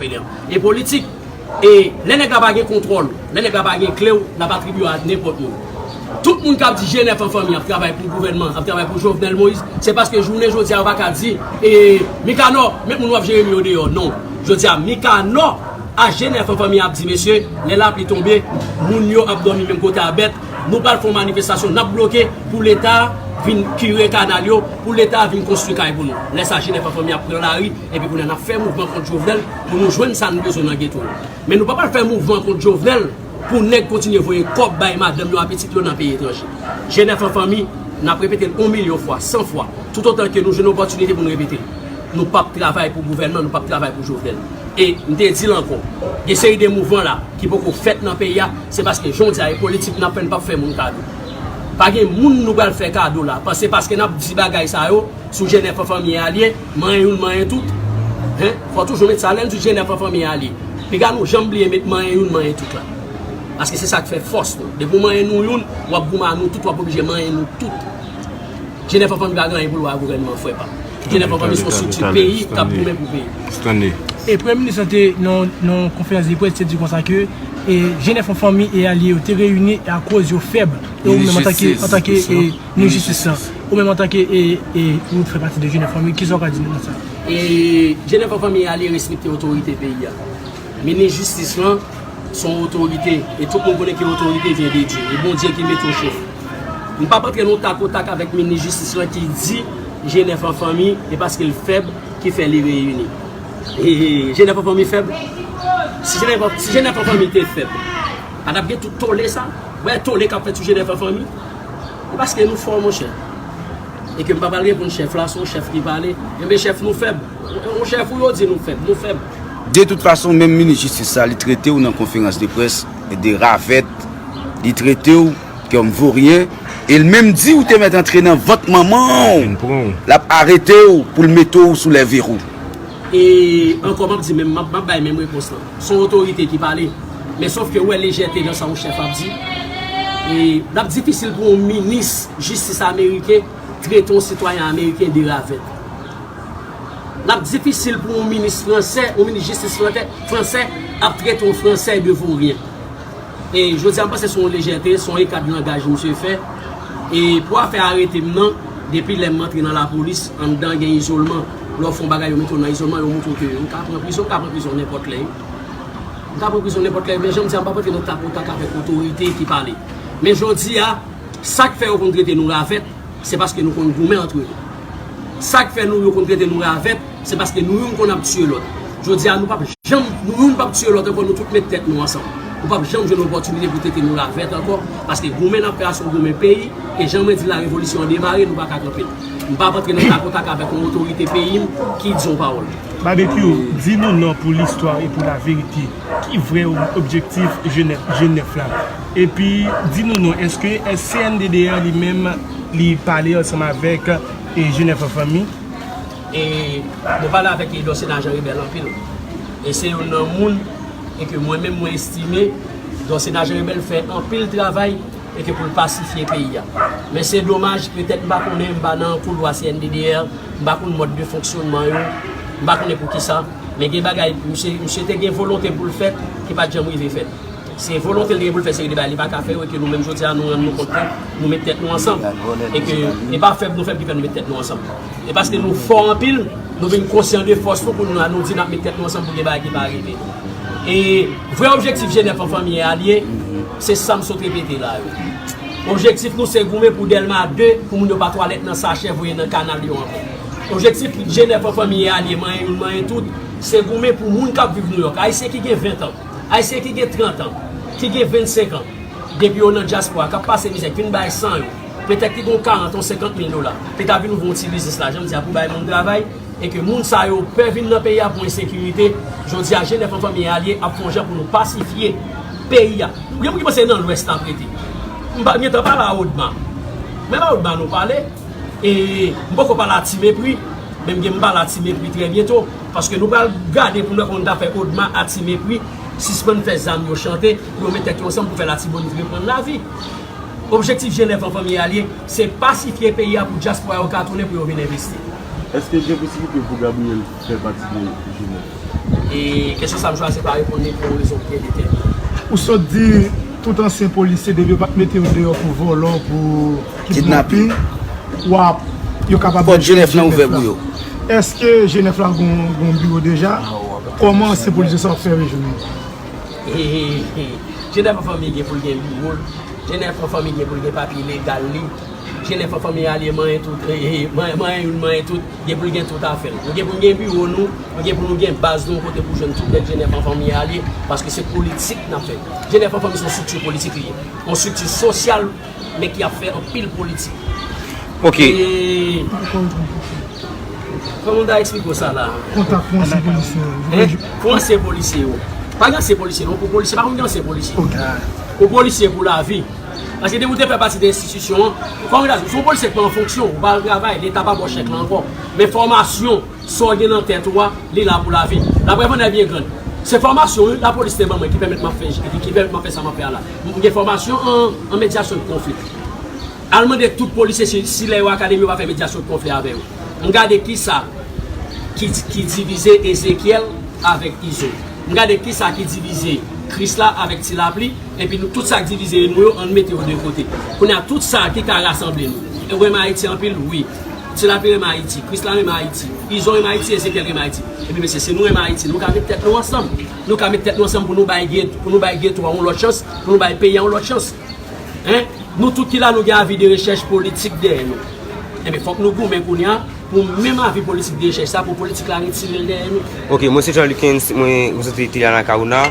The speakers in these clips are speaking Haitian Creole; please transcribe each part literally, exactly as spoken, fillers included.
Fedè. E politik, e lè nèg la pa gen kontwòl, lè nèg la pa gen kle w, l ap atribye a nenpòt moun. Tout moun k ap di G nèf an fanmi ap travay pou gouvènman, ap travay pou Jovenel Moïse, se paske jounen jodi a yo pa ka di, e Mikanò, met moun w ap jere m yo deyò. Non. Jodi a, Mikanò a G nèf an fanmi ap di, mesye, lè lapli tonbe, moun yo ap dòmi menm kote a bèt, nou pral fè yon manifestasyon, n ap bloke pou Leta vin kire kanal yo, pou Leta vin konstwi kay pou nou. Lè sa, G nèf an fanmi ap pran lari, epi kounye a n ap fè mouvman kont Jovenel pou nou jwenn sa n bezwen nan geto yo. Men nou pa pral fè mouvman kont Jovenel pou nèg kontinye voye kòb bay madanm yo a pitit yo nan peyi etranje. G nèf an fanmi, n ap repete l yon milyon fwa, san fwa, toutotan ke nou jwenn opòtinite pou n repete l. Nou p ap travay pou gouvènman, nou p ap travay pou Jovenel. E m te di l ankò, gen seri de mouvman la ki poko fèt nan peyi a, se paske jan w di a, e politik n ap fè, n p ap fè moun kado. Pa gen moun nou pral fè kado la. Panse paske n ap di bagay sa yo, sou G nèf an fanmi e alye, manyen youn, manyen tout. Hen? Fò toujou met sa, lè n di G nèf an fanmi e alye. Piga nou janm bliye met manyen youn, manyen tout la. Paske se sa k fè fòs nou. Depi w manyen nou youn, w ap goumen a nou tout, w ap oblije manyen nou tout. G nèf an fanmi pa gen anyen pou l wè a gouvènman, frè pa m. G nèf an fanmi se yon estrikti peyi k ap goumen pou peyi. Stanley. E Premye Minis lan te nan, nan konferans de près, te di konsa ke, e, G nèf an fanmi e alye yo te reyini akoz yo fèb. E ou menm antanke, antanke, e, minis jistis lan, ou menm antanke, e, e, ou fè pati de G nèf an fanmi, kisa w ka di nou nan sa? E G nèf an fanmi e alye respekte otorite peyi a. Minis jistis lan se yon otorite, e tout moun konnen ke otorite vyen de Dye. E Bondye ki mete w chèf. M p ap antre nan tak o tak avèk minis jistis lan ki di G nèf an fanmi, e paske l fèb ki fè li reyini. E G nèf an fanmi fèb? Si G nèf an, si G nèf an fanmi te fèb, pa t ap gen tout tole sa? Wè tole k ap fèt sou G nèf an fanmi? E paske nou fò, monchè. E ke m pa pral reponn chèf la, se yon chèf ki pale. Enben, chèf, nou fèb. Yon chèf ou yo di nou fèb, nou fèb. De tout fason, menm minis jistis sa, li trete w nan konferans de près de ravèt, li trete w kòm voryen, e l menm di ou te mèt antre nan vant manman w, l ap arete w pou l mete w sou lè verou. E ankò, m ap di menm, m ap, m ap bay menm repons lan. Se yon otorite ki pale. Men sòf ke ou wè lejète nan sa yon chèf ap di. E l ap difisil pou yon minis jistis ameriken trete yon sitwayen ameriken de ravèt. L ap difisil pou yon minis fransè, yon minis jistis fransè, fransè ap trete yon fransè de voryen. E jodi a, m panse se yon lejète, se yon eka de langaj misye fè. E pou afè arete m nan, depi lè m antre nan lapolis, anndan gen izolman. Lè w fè yon bagay, yo mete w nan izolman, yo montre w ke ou ka pran prizon, ou ka pran prizon nenpòt lè. Ou ka pran prizon nenpòt lè, men jan m di a, m p ap antre nan tak o tak avèk otorite ki pale. Men jodi a, sa k fè yo konn trete nou ravèt, se paske nou konn goumen antre nou. Sa k fè nou, yo konn trete nou ravèt, se paske nou youn konn ap tiye lòt. Jodi a, nou p ap janm, nou youn p ap tiye lòt ankò, nou tout met tèt nou ansanm. Nou p ap janm jwenn opòtinite pou trete nou ravèt ankò, paske goumen n ap fè a se yon goumen peyi, e jan mwen di la, revolisyon an demare, nou pa ka kanpe l. M p ap antre nan tak o tak avèk yon otorite peyi m ki di yon pawòl. Babekyou, di nou non pou listwa e pou laverite. Ki vrè ob-, objektif G nèf, G nèf la? Epi, di nou non, èske, èske C N D D R li menm, li pale ansanm avèk, e, G nèf an fanmi? E, mwen pale avèk, e, Dorcéna Jean Rebel anpil. E se youn nan moun, e ke mwen menm mwen estime, Dorcéna Jean Rebel fè anpil travay e ke pou l pasifye peyi a. Men se domaj, petèt m pa konnen, m pa nan koulwa C N D D R, m pa konn mòd de fonksyonman yo, m pa konnen poukisa, men gen bagay, misye, misye te gen volonte pou l fèt, ki pa t janm rive fèt. Se volonte l te gen pou l fè seri de bagay li pa ka fè yo, e ke nou menm jodi a, nou rann nou kont ke nou met tèt nou ansanm. E ke e pa fèb nou fèb ki fè nou met tèt nou ansanm. E paske nou fò anpil, nou vin konsyan de fòs nou pou nou, nou di n ap met tèt nou ansanm pou gen bagay ki pa rive. E vrè objektif G nèf an fanmi e alye, se sa m sot repete la yo. Objektif nou se goumen pou Dèlma de, pou moun yo pa twalèt nan sachè voye nan kanal yo ankò. Objektif G nèf an fanmi e alye, manyen youn, manyen tout, se goumen pou moun k ap viv Nouyòk. Ayisyen ki gen ven an, Ayisyen ki gen trant an, ki gen vennsenk an, depi yo nan dyaspora, k ap pase mizè, k vin bay san yo, petèt ki gen yon karant, yon senkant mil dola, ki ta vin ouvri yon ti biznis la, jan m di a, pou bay moun travay, e ke moun sa yo pè vin nan peyi a pou ensekirite, jodi a, G nèf an fanmi e alye ap fè yon jan pou nou pasifye peyi a. Gen moun ki panse nan Lwès n ap rete. M pa, m gentan pale a Odma. Menm a Odma nou pale. E m poko pale a Ti Mepri, men m gen m pale a Ti Mepri trè byento. Paske nou pral gade pou nou wè kòman nou ta fè Odma a Ti Mepri sispann fè zam yo chante, pou yo met tèt yo ansanm pou fè Latibonit reprann lavi. Objektif G nèf an fanmi e alye, se pasifye peyi a pou dyaspora yo ka tounen pou yo vin envesti. Èske gen posiblite pou Gabriel fè pati de G nèf? E kesyon sa m chwazi pa reponn li pou yon rezon byen detèmine. Ou sot di tout ansyen polisye depi yo pa t mete yo deyò pou vòlò, pou kidnapin, w ap, yo kapab Pòt G nèf la ouvè pou yo. Èske G nèf la gon, gon biwo deja? Kòman ansyen polisye sa w ap fè rejwenn yo? G nèf an fanmi gen pou l gen biwo l. G nèf an fanmi gen pou l gen papye legal li. G nèf an fanmi alye manyen tout, manyen youn manyen tout. Gen pou l gen tout afè l. Nou gen pou n gen biwo nou, nou gen pou nou gen baz nou kote pou jwenn tout lè G nèf an fanmi alye, paske se politik n ap fè. G nèf an fanmi se yon estrikti politik li ye. Yon estrikti sosyal, men ki ap fè anpil politik. Ok. E kòman m ta eksplike w sa la? Kontak pou ansyen polisye yo. Hein? Pou ansyen polisye yo. Pa gen ansyen polisye non, pou polisye pa konn gen ansyen polisye. Ok. Pou polisye pou lavi. Paske depi w te fè pati de enstitisyon an, kòman ta di, si w polisye k pa an fonksyon, ou pa al travay, leta pa ba w chèk la ankò. Men fòmasyon, sa w gen nan tèt ou a, li la pou lavi. La prèv an è byen grann. Se fòmasyon wi, lapolis te ban mwen ki pèmèt m ap fè, ki, ki pèmèt m ap fè sa m ap fè a la. M gen fòmasyon an, an medyasyon de konfli. Al mande tout polisye si, si lè yo akademi yo pa fè medyasyon de konfli avè yo. M gade kisa ki, ki divize Ezekyèl avèk Izo. M gade kisa ki divize Krisla avèk Ti Lapli, epi nou tout sa k divize nou yo, ann mete yo de kote. Kounye a, tout sa ki ka rasanble nou. Ou renmen Ayiti anpil? Wi. Ti Lapli renmen Ayiti, Krisla renmen Ayiti, Izo renmen Ayiti, Ezekyèl renmen Ayiti. Epi mesye, si nou renmen Ayiti, nou ka met tèt nou ansanm. Nou ka met tèt nou ansanm pou nou bay, pou nou bay geto a yon lòt chans, pou nou bay peyi a yon lòt chans. Hein? Nou tout ki la, nou gen avi de rechèch politik dèyè nou. Enben, fòk nou goumen kounye a pou menm avi politik de rechèch sa, pou politik la retire l dèyè nou. Ok, mwen se Jean Lucens, mwen reprezante Teliana Kaouna.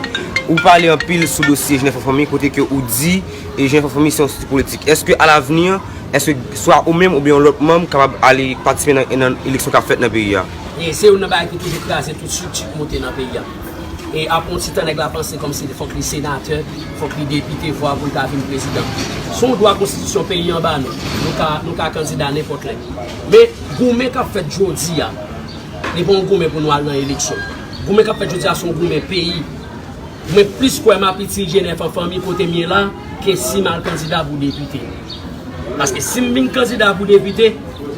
Ou pale anpil sou dosye G nèf an fanmi, kote ke ou di e G nèf an fanmi se yon estrikti politik. Èske alavni, èske swa ou menm oubyen yon lòt manm kapab ale patisipe nan, nan eleksyon k ap fèt nan peyi a? E se youn nan bagay ki toujou kraze tout estrikti k monte nan peyi a. E apre yon ti tan nèg la panse kòmsi fòk li senatè, fòk li depite, vwa pou l ka vin prezidan. Se yon dwa konstitisyon peyi an ba nou. Nou ka, nou ka kandida nenpòt lè. Men goumen k ap fèt jodi a, li pa yon goumen pou nou al nan eleksyon. Goumen k ap fèt jodi a se yon goumen peyi. Mwen plis kwè m ap itil G nèf an fanmi kote m ye la ke si m al kandida pou depite. Paske si m vin kandida pou depite,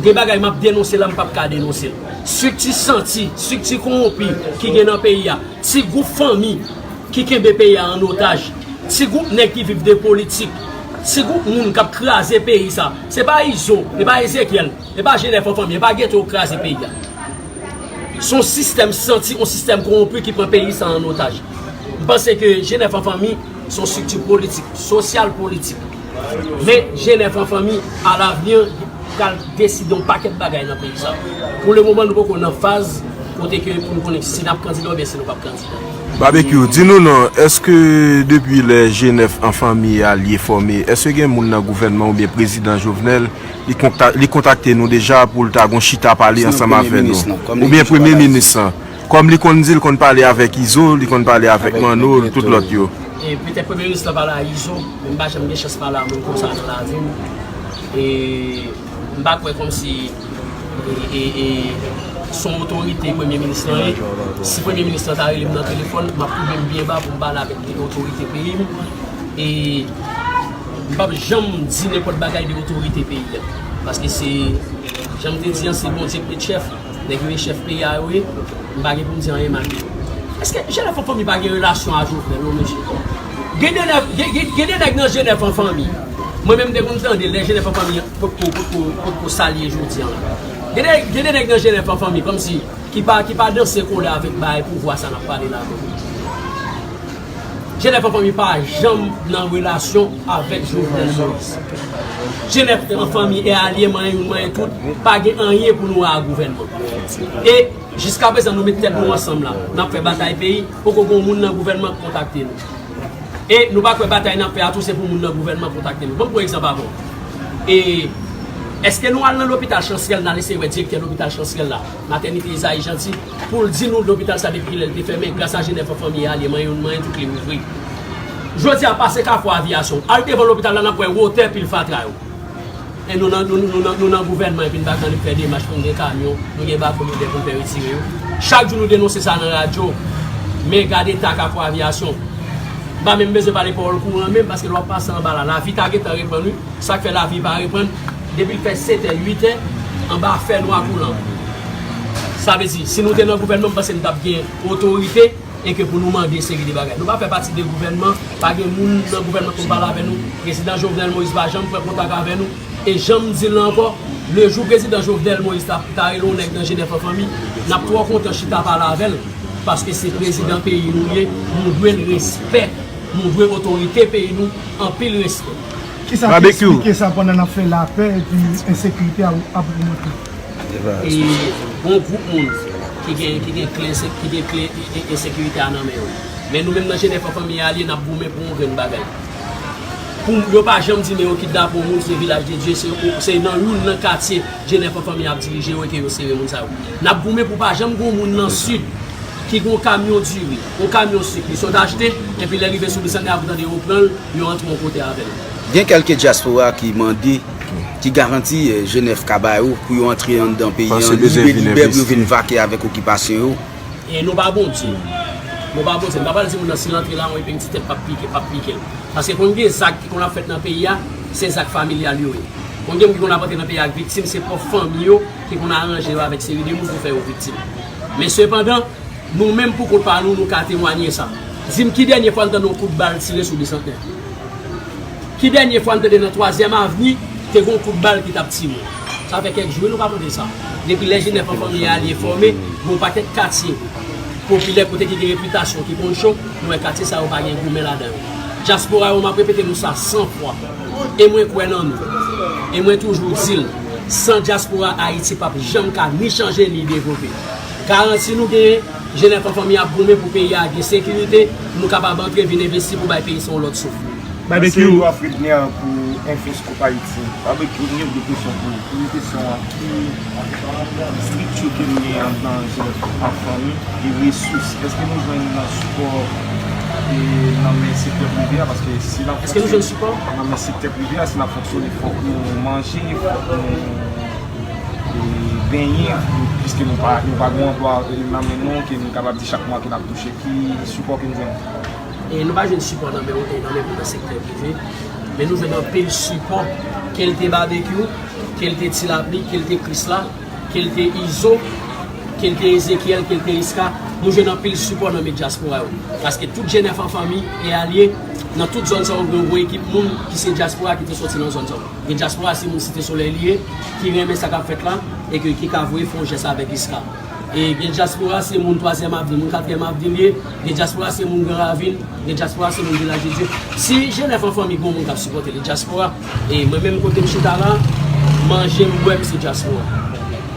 gen bagay m ap denonse la m p ap ka denonse l. Estrikti santi, estrikti kowonpi ki gen nan peyi a, ti gwoup fanmi ki kenbe peyi a an otaj, ti gwoup nèg ki viv de politik, ti gwoup moun k ap kraze peyi sa. Se pa Izo, se pa Ezekyèl, se pa G nèf an fanmi, se pa geto yo k kraze peyi a. Se yon sistèm santi, yon sistèm kowonpi ki pran peyi sa an otaj. M panse ke G nèf an fanmi se yon estrikti politik, sosyal politik. Men G nèf an fanmi, alavni, pral deside yon pakèt bagay nan peyi sa. Pou lemoman, nou poko nan faz kote ke pou nou konnen si n ap kandida oubyen si nou p ap kandida. Babekyou, di nou non, èske depi lè G nèf an fanmi alye fòme, èske gen moun nan gouvènman oubyen prezidan Jovenel li konta- li kontakte nou deja pou l ta gon chita pale ansanm avè nou? Oubyen premye minis lan? Kòm li konn di l konn pale avèk Izo, li konn pale avèk Manno, tout lòt yo. E petèt premye minis lan pale a Izo, men m pa janm gen chans pale a moun konsa nan lavi m. E m pa kwè kòmsi e, e, e, se yon otorite premye minis lan ye. Si premye minis lan ta rele m nan telefòn, m ap koube m byen ba pou m pale avèk otorite peyi m. E m p ap janm di nenpòt bagay de otorite peyi a. Paske se, jan m te di an, se Bondye ki met chèf. Nèg yo e chèf peyi a yo ye. M pa gen pou m di anyen mal de yo. Èske G nèf an fanmi pa gen relasyon a Jovenel non mesye? Gen de nèg, gen, gen, gen de nèg nan G nèf an fanmi. Mwen menm depi m tande lè G nèf an fanmi potko, potko, potko sa l ye jodi an la. Gen de, gen de nèg nan G nèf an fanmi kòmsi ki pa, ki pa danse kole avèk bagay pouvwa sa n ap pale la non. G nèf an fanmi pa janm nan relasyon avèk Jovenel Moïse. G nèf an fanmi e alye manyen youn manyen tout, pa gen anyen pou nou wè a gouvènman. E jiskaprezan nou met tèt nou ansanm la, n ap fè batay peyi, poko gen yon moun nan gouvènman k kontakte nou. E nou pa kwè batay n ap fè a tou se pou moun nan gouvènman kontakte nou. Ban m pran egzanp avè w. E èske nou al nan lopital Chansyèl, n al eseye wè direktè lopital Chansyèl la, Matènite Esaïe Jeanty, pou l di nou lopital sa depi kilè l te fèmen, gras a G nèf an fanmi alye manyen youn manyen tout li ouvri. Jodi a pase Kafou Aviyasyon, al devan lopital la n ap wè wotè pil fatra yo. E nou nan, nou, nou, nou nan, nou nan gouvènman epi n pa ka annik fè demach pou n gen kamyon, nou gen bako lodè pou n fè retire yo. Chak jou nou denonse sa nan radyo. Men gade eta Kafou Aviyasyon. M pa menm bezwen pale pawòl kouran menm paske lè w ap pase anba la, lavi ta gentan reprann wi. Sa k fè lavi pa reprann? Depi l fè setè, uitè, anba fè nwa koulan. Sa vle di, si nou te nan gouvènman, m panse n t ap gen otorite e ke pou nou mande seri de bagay. Nou pa fè pati de gouvènman, pa gen moun nan gouvènman pou pale avè nou. Prezidan Jovenel Moïse pa janm pran kontak avè nou. E jan m di l la ankò, lejou prezidan Jovenel Moïse ta, ta rele yon nèg nan Jenèf an fanmi, n ap twò kontan chita pale avè l, paske se prezidan peyi nou ye, nou dwe l respè, nou dwe otorite peyi nou anpil respè. Kisa ki eksplike sa pandan n ap fè lapè epi ensekirite a ap ogmante? E gon gwoup moun ki gen ki gen kle ki gen kle ensekirite a nan men yo. Men nou menm nan Jenèf an fanmi alye n ap goumen pou yon grenn bagay. Pou yo pa janm di men yo kidnape yon moun se Vilaj de Dye, se se nan youn nan katye Jenèf an fanmi ap dirije yo ke yo sere moun sa yo. N ap goumen pou pa janm gon moun nan sid ki gon kamyon diri, yon kamyon sik li sot achte, epi lè rive sou Bisantnè a pou tande yo pran l, yo antre yon kote avè l. Gen kèlke dyaspora ki mande ki garanti Jenèf ka ba yo pou yo antre anndan peyi an libelibè pou yo vin vake avèk okipasyon yo. E nou pa Bondye. Nou pa Bondye. Nou pa pral di moun nan si l antre la yon epeng ti tèt p ap pike, p ap pike l. Paske konn gen zak ki konn ap fèt nan peyi a, se zak familyal yo ye. Konn gen moun ki konn ap antre nan peyi a ak viktim, se pwòp fanmi yo ki konn aranje yo avèk seri de moun pou fè yo viktim. Men sepandan, nou menm pou kont pa nou, nou ka temwanye sa. Di m ki dènye fwa n tande yon kout bal tire sou Bisantnè? Ki dènye fwa n tande nan Twazyèm Avni te gen yon kout bal ki t ap tire? Sa fè kèk jou wi nou pa tande sa. Depi lè Jenèf an fanmi alye fòme, gen yon pakèt katye popilè kote ki gen repitasyon ki konn cho, nou wè katye sa yo pa gen goumen ladan yo. Dyaspora yo, m ap repete nou sa san fwa, e mwen kwè nan nou, e mwen toujou di l, san dyaspora Ayiti p ap janm ka ni chanje ni devlope. Garanti nou genyen, Jenèf an fanmi ap goumen pou peyi a gen sekirite, pou nou kapab antre vin envesti pou bay peyi sa yon lòt souf. Babekyou. Kòp Ayiti. Babekyou, m gen de kesyon pou ou. Premye kesyon an, ki estrikti ke nou gen anndan Jenèf an fanmi e resous? Èske nou jwenn nan sipò e nan men sektè prive a? Paske si n ap Èske nou jwenn sipò? Nan men sektè prive a, si n ap fonksyone, fòk nou manje, fòk nou e, benyen, piske nou pa, nou pa gen anplwa e, nan men nou, ke nou kapab di chak mwa ke n ap touche. Ki sipò ke nou jwenn? E nou pa jwenn sipò nan men, nan men moun nan sektè prive, men nou jwenn anpil sipò, ke l te Babekyou, ke l te Ti Lapli, ke l te Krisla, ke l te Izo, ke l te Ezekyèl, ke l te Iska, nou jwenn anpil sipò nan men dyaspora yo. Paske tout Jenèf an fanmi e alye, nan tout zòn sa yo, gen yon gwo ekip moun ki se dyaspora ki te soti nan zòn sa yo. Gen dyaspora se moun Site Solèy li ye, ki renmen sa k ap fèt la, e ke ki ka voye fè yon jès avèk Iska. E gen dyaspora se moun Twazyèm Avni, moun Katriyèm Avni li ye, gen dyaspora se moun Gran Ravin, gen dyaspora se moun Vilaj de Dye. Si Jenèf an fanmi gen yon moun k ap sipòte li, dyaspora, e mwen menm kote m chita la, manje m bwè m se dyaspora.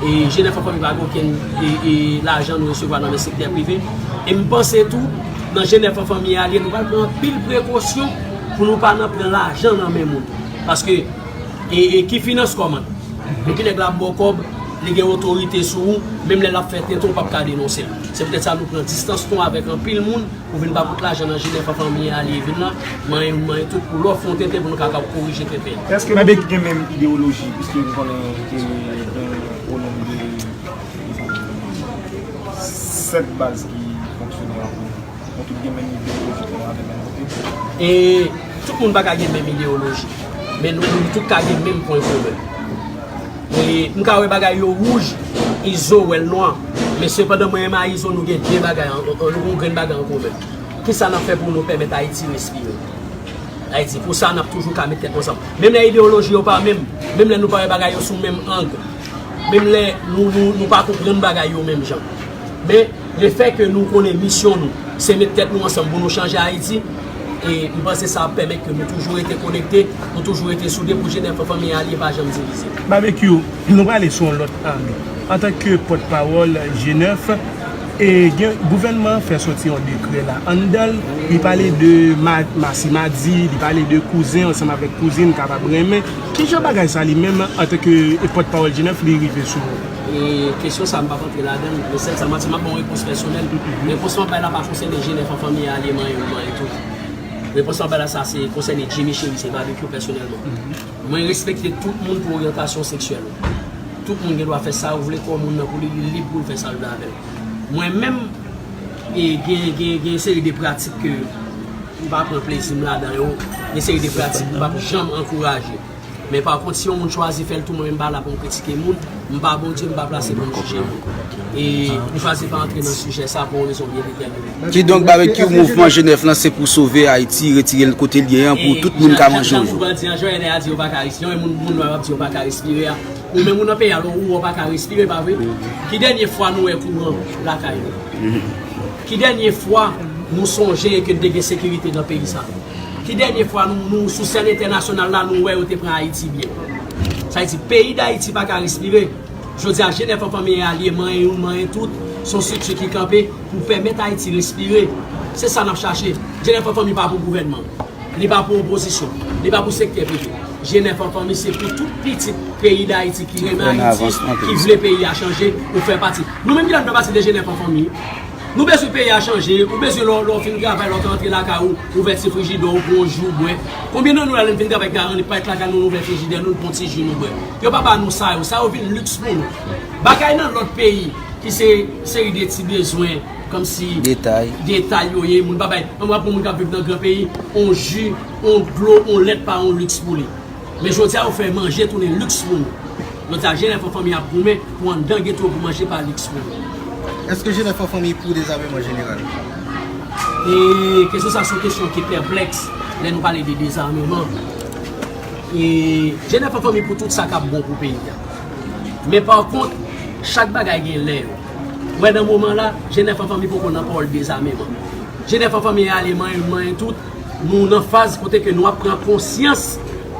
E Jenèf an fanmi pa gen okenn e, e, lajan nou resevwa nan men sektè prive. E m panse tou, nan Jenèf an fanmi alye, nou pral pran anpil prekosyon pou nou pa nan pran lajan nan men moun. Paske, e, e ki finans kòman? Epi nèg la ap ba w kòb, li gen otorite sou ou, menm lè l ap fè tenten, w p ap ka denonse l. Se poutèt sa nou pran distans nou avèk anpil moun pou vin ba kout lajan nan Jenèf an fanmi alye vin la, manyen nou manyen tout pou lè w fè yon tenten pou nou ka, ka korije tenten. Èske nou tout gen menm idewoloji? Piske nou konnen ke gen o nonb de sèt baz ki fonksyone an komin. Nou tout gen menm idewoloji pou nou ale menm kote. E tout moun pa ka gen menm idewoloji, men nou, nou tout ka gen menm pwen komen. E m ka wè bagay yo wouj, Izo wè l nwa. Men sepandan mwen menm a Izo nou gen de bagay, an- an- nou gen yon grenn bagay an komen. Kisa n ap fè pou nou pèmèt Ayiti respire? Ayiti, pou sa n ap toujou ka met tèt nou ansanm. Menm lè idewoloji yo pa menm, menm lè nou pa wè bagay yo sou menm ang, menm lè nou, nou, nou pa konprann bagay yo menm jan. Men lefè ke nou konnen misyon nou se met tèt nou ansanm pou nou chanje Ayiti, e m panse sa ap pèmèt ke nou toujou rete konekte, nou toujou rete soude pou Jenèf an fanmi alye pa janm divize. Babekyou, nou prale sou yon lòt ang. Antanke pòtpawòl Jenèf, e gen gouvènman an fè soti yon dekrè la anndan l, li pale de ma- masimadi, li pale de kouzen ansanm avèk kouzin kapab renmen. Kijan bagay sa li menm antanke pòtpawòl Jenèf li rive sou ou? E kesyon sa m p ap antre ladan l, men sèl sa m ap di, m ap ba w repons pèsonèl. Repons m ap bay la pa konsène Jenèf an fanmi alye manyen ou manyen tou. Repons m ap bay la sa se konsène Jimmy Cheri, se Babekyou pèsonèlman. Mwen respekte tout moun pou oryantasyon seksyèl ou. Tout moun gen dwa fè sa ou vle kò moun nan pou li, li lib pou l fè sa l vle avè l. Mwen menm, e gen, gen, gen seri de pratik ke m pa pran plezi m ladan yo, gen seri de pratik m p ap janm ankouraje. Men pa kont, si yon moun chwazi fè l tou, mwen menm m pa la pou m kritike moun, M pa Bondye, m pa plase pou m jije moun. E m chwazi pa antre nan sijè sa pou yon rezon byen detèmine. Kidonk, Babekyou, mouvman Jenèf lan se pou sove Ayiti, retire l kote l ye an, pou tout moun ka manje yon jou. Jan moun bandi an, jan N R A di yo pa ka respire, moun, moun nwa ap di yo pa ka respire a. Ou menm ou nan peyi a, lè ou wè w pa ka respire, pa vre? Ki dènye fwa nou wè kouran lakay nou? Ki dènye fwa nou sonje ke n te gen sekirite nan peyi sa? Ki dènye fwa nou, nou sou sèn entènasyonal la, nou wè yo te pran Ayiti byen? Sa vle di, peyi Dayiti pa ka respire. Jodi a, Jenèf an Fanmi Alye, manyen youn, manyen tout, se yon estrikti ki kanpe pou pèmèt Ayiti respire. Se sa n ap chache. Jenèf an Fanmi pa pou gouvènman. Li pa pou opozisyon. Li pa pou sektè prive. Jenèf an Fanmi se pou tout pitit peyi Dayiti ki renmen Ayiti, ki vle peyi a chanje, ou fè pati. Nou menm ki la nou fè pati de Jenèf an Fanmi. Nou bezwen peyi a chanje, ou bezwen lè w, lè w fin travay, lè w ka antre lakay ou, ouvè ti frijidè w pou yon ji w bwè. Konbyen nan nou la, lè n fin travay, ka rann parèt lakay nou, nou ouvè frijidè nou, nou pran ti ji nou bwè? Yo pa ba nou sa yo, sa yo vin liks pou nou. Bagay nan lòt peyi, ki se seri de ti bezwen, kòmsi detay yo ye, moun pa bay. Ann pran pou moun k ap viv nan gran peyi, on ji, on dlo, on lèt pa on liks pou li. Men jodi a, yo fè manje tounen liks pou nou. Jodi a, Jenèf an Fanmi ap goumen pou anndan geto pou manje pa liks pou nou. Èske Jenèf an Fanmi pou dezameman jeneral? E kesyon sa se yon kesyon ki pèplèks lè nou pale de dezameman. E Jenèf an Fanmi pou tout sa k ap bon pou peyi a. Men pa kont, chak bagay gen lè yo. Mwen nan moman la, Jenèf an Fanmi poko nan pawòl dezameman. Jenèf an Fanmi ale manyen, manyen tout. Nou nan faz kote ke nou ap pran konsyans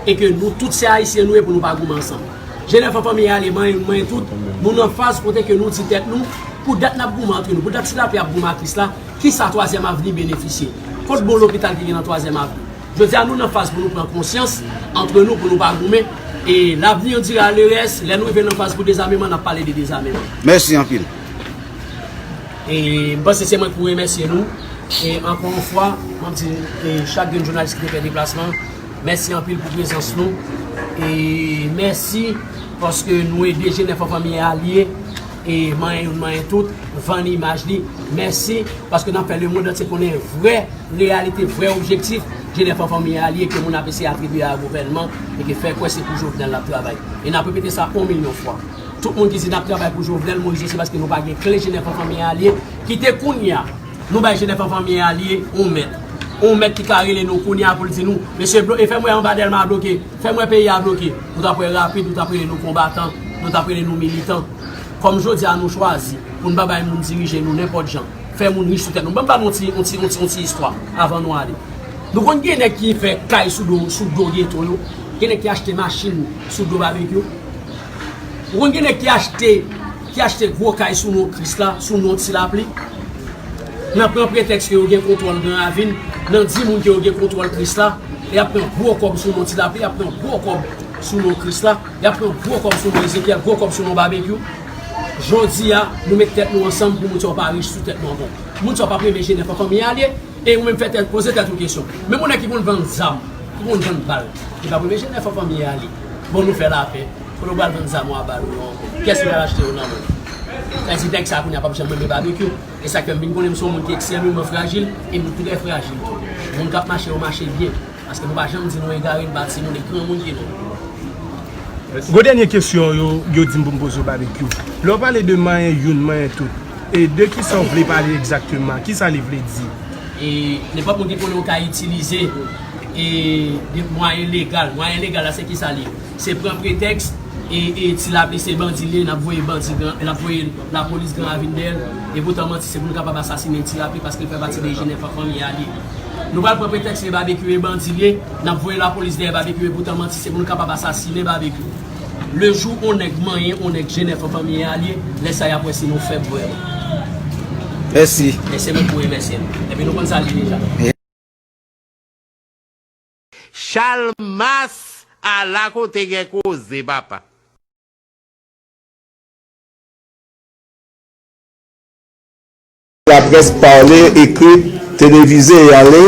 e ke nou tout se Ayisyen nou ye pou nou pa goumen ansanm. Jenèf an Fanmi ale manyen, manyen tout. Nou nan faz kote ke nou di tèt nou, pou dat n ap goumen antre nou, pou dat Ti Lapli ap goumen ak Krisla, kisa Twazyèm Avni benefisye? Kot bon lopital ki gen nan Twazyèm Avni? Jodi a, nou nan faz pou nou pran konsyans antre nou, pou nou pa goumen. E l'avenir dira le reste, lè nou rive nan faz pou dezameman, n ap pale de dezameman. Mèsi anpil. E m panse se mwen k pou remèsye nou. E ankò yon fwa, m ap di, e chak grenn jounalis ki te fè deplasman, mèsi anpil pou prezans nou. E mèsi paske nou ede Jenèf an Fanmi Alye, e manyen youn, manyen tout, vann imaj li. Mèsi paske n ap fè lemonn antye konnen vrè reyalite, vrè objektif Jenèf an Fanmi Alye ke moun ap eseye atribye a gouvènman e ke fè kwè se pou Jovenel l ap travay. E n ap repete sa yon milyon fwa. Tout moun ki di n ap travay pou Jovenel Moïse yo, se paske nou pa gen kle Jenèf an Fanmi Alye. Kite kounye a, nou bay Jenèf an Fanmi Alye yon mèt. Yon mèt ki ka rele nou kounye a pou l di nou, mesye, blo-, e fè m wè anba Dèlma bloke, fè m wè peyi a bloke. Nou t ap wè rapid, nou t ap rele nou konbatan, nou t ap rele nou militan. Kòm jodi a nou chwazi pou n pa bay moun dirije nou nenpòt jan, fè moun rich sou tèt nou. Ban m ba nou yon ti, yon ti, yon ti, yon ti istwa avan nou ale. Nou konn gen nèg ki fè kay sou do, sou do geto yo, gen nèg ki achte machin sou do Babekyou. Ou konn gen nèg ki achte, ki achte gwo kay sou non Krisla, sou non Ti Lapli. Nan pran pretèks ke yo gen kontwòl Gran Ravin, nan di moun ke yo gen kontwòl Krisla, e y ap pran gwo kòb sou non Ti Lapli, y ap pran gwo kòb sou non Krisla, y ap pran gwo kòb sou non Ezekyèl, gwo kòb sou non Babekyou. Jodi a, nou met tèt nou ansanm pou moun sa yo pa rich sou tèt nou ankò. Moun sa yo p ap renmen Jenèf an Fanmi Alye. E ou menm fè tèt, poze tèt ou kesyon. Menm yon nèg ki konn vann zam, ki konn vann bal, li p ap renmen Jenèf an Fanmi Alye. Bon, nou fè lapè. Kote w pral vann zam ou a bal ou yo ankò? Kiyès ki pral achte yo nan men w? Sa vle di nèg sa a kounye a p ap janm renmen Babekyou. E sa k fè m vin konnen m se yon moun ki ekstrèmeman frajil, e m trè frajil tou. Moun k ap mache yo mache byen. Paske nou pa janm di nou egare, n pa timoun, e granmoun ke nou. Gwo dènye kesyon yo, yo di m pou m poze w, Babekyou. Lè w pale de manyen youn, manyen tout, e de kisa w vle pale egzakteman? Kisa li vle di? E nenpòt moun ki konnen w ka itilize, e, de mwayen legal. Mwayen legal la, se kisa li ye? Se pran pretèks, e, e Ti Lapli se bandi li ye, n ap voye bandi gran, n ap voye lapolis Gran Ravin dèyè l, e poutan manti se pou nou kapab asasinen Ti Lapli paske l fè pati de Jenèf an Fanmi Alye. Nou pral pran pretèks ke Babekyou e bandi li ye, n ap voye lapolis dèyè Babekyou, e poutan manti se pou nou kapab asasinen Babekyou. Le jou on nèg manyen, on nèg Jenèf an Fanmi Alye, lè sa y ap wè si nou fèb vrèman. Mèsi. E se mwen k pou remèsye nou. Epi nou konn sa l ye deja. Chalmas, ala kote gen koze, papa. Laprès pale, ekri, televize, ale,